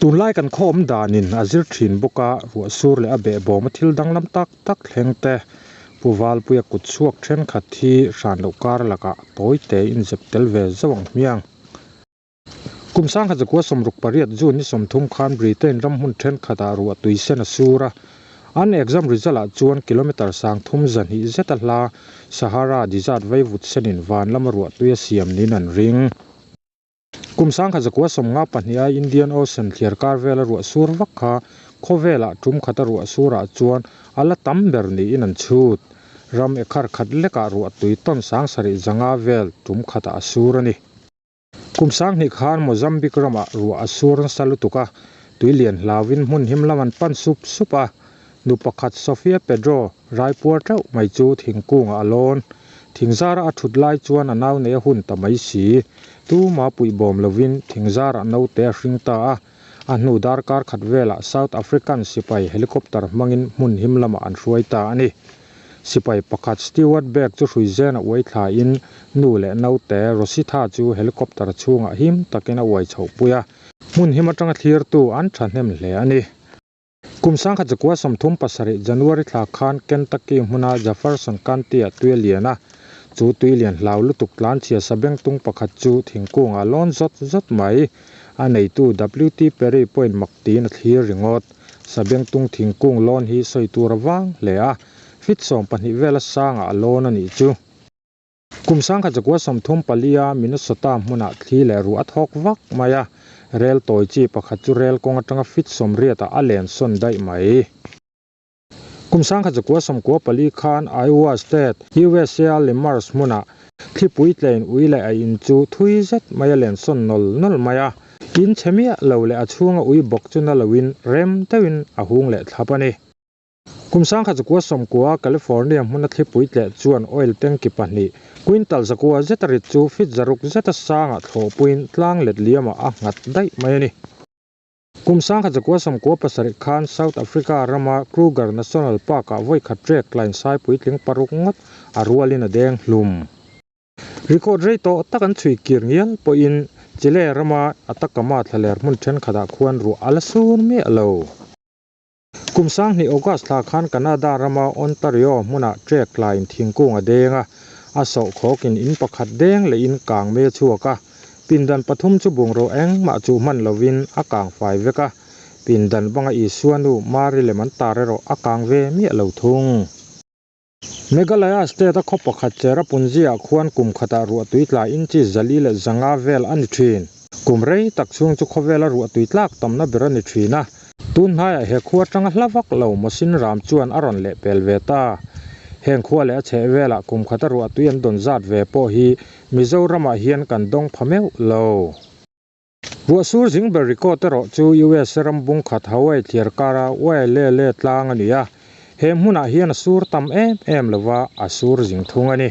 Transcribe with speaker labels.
Speaker 1: Tunlai kan khaw awm danin a zir thin bawk a, ruah sur leh a behbawm a thil danglam tak tak thleng te, Pu Valpuia kut chhuak thenkhat hi hran loh kar lakah tawi te inzep tel ve zauh ang hmiang. Kum sangkhat zakua 68 June ni 30 khan Britain ram hmun thenkhatah ruah tui sen a sur a, an exam result ah chuan kilometre 30 zahnih zeta hla Sahara Desert vaivut senin van lama ruah tui a siam niin an ring. Kum 1952 a Indian Ocean thliar kar vela ruah sur vak kha khawvelah tum khata ruah surah chuan a la tam ber niin an chhut. Ram ekhar khat lekah ruah tui tawn 7500 vel tum khatah a sur a ni. Kum 2000 khan Mozambique ramah ruah a sur nasa lutuk a, tui lian hlauin hmun him lam an pan sup sup a. Nu pakhat Sofia Pedro raipuar teuh mai chu thingkungah a lawn. Thingzara a thut lai chuan a nau nei a hun ta mai si. Tuma puihbawm lovin thingzarah naute a hring ta a. A hnu darkar khat velah South African sipai helicopter hmangin hmun him lamah an hruai ta a ni. Sipai pakhat Stewart Beck chu hrui zen a uai thlain nu leh naute Rositha chu helicopter chhungah him takin a uai chhohpui a. Hmun him atanga thlirtu an thahnem hle a ni. Kum 1937 January thla khan Kentucky hmuna Jefferson County-ah tui a lian a, chu tui lian hlau lutuk tlanchhia sabengtung pakhat chu thingkungah a lawn zawt zawt mai. A neitu WT Perry pawhin mak tiin a thlir ringawt. Sabengtung thingkung lawn hi sawi tur a vang hle a, feet 12 vela sangah a lawn a nih chu. Kum 1934 a Minnesota hmunah thli leh ruah a thawk vak mai a, rel tawi chi pakhat chu rel kawng atanga feet 80 ah a len sawn daih mai. Kum 1994 khan Iowa State, USA a Le Mars hmunah thlipui tlein ui leh a in chu thui zet mai a len sawn nawl nawl mai a, in chhe miah lo leh a chhunga ui bawk chu na loin rem deuhin a hung leh thlap a ni. Kum 1990 California hmuna thlipui tleh chuan oil tanki pahnih, quintal zakua zeta rit chu feet zaruk zeta sangah thlawhpuiin tlang let liamah a nghat daih mai a ni. Kum 1997 khan South Africa rama Kruger National Park-ah vawi khat trek line sai puitling paruk ngawt a rualin a deng hlum. Record rei tawh tak an chhui kir ngial pawhin Chile rama Atacama thlaler hmun thenkhatah khuan ruah a la sur miah lo. Kum 2000 August thla khan Canada rama Ontario hmunah trek line thingkung a deng a, a sawhkhawkin in pakhat deng lehin kang me chhuak a, pindan pathum chu bungraw engmah chu hman lovin a kang fai vek a, pindan banga Isua nu Mari lem an tar erawh a kang ve miah lo thung. Meghalaya state a khaw pakhat Cherrapunji-ah khuan kum khatah ruah tui tla inchi 405 vel a ni thin. Kum rei tak chhung chu khawvela ruah tui tlak tamna ber a ni thin a. Tun hnaiah he khua atanga hla vak lo Mawsin ram chuan a rawn lehpel ve ta. Heng khua leh a chheh velah kum khata ruah tui an dawn zat ve pawh hi Mizoramah hian kan dawng pha meuh lo. Ruah sur zing ber record erawh chu US ram bung khat Hawaii thliar kara Wailele tlang a ni a, he hmunah hian a sur tam em em lova a sur zing thung a ni.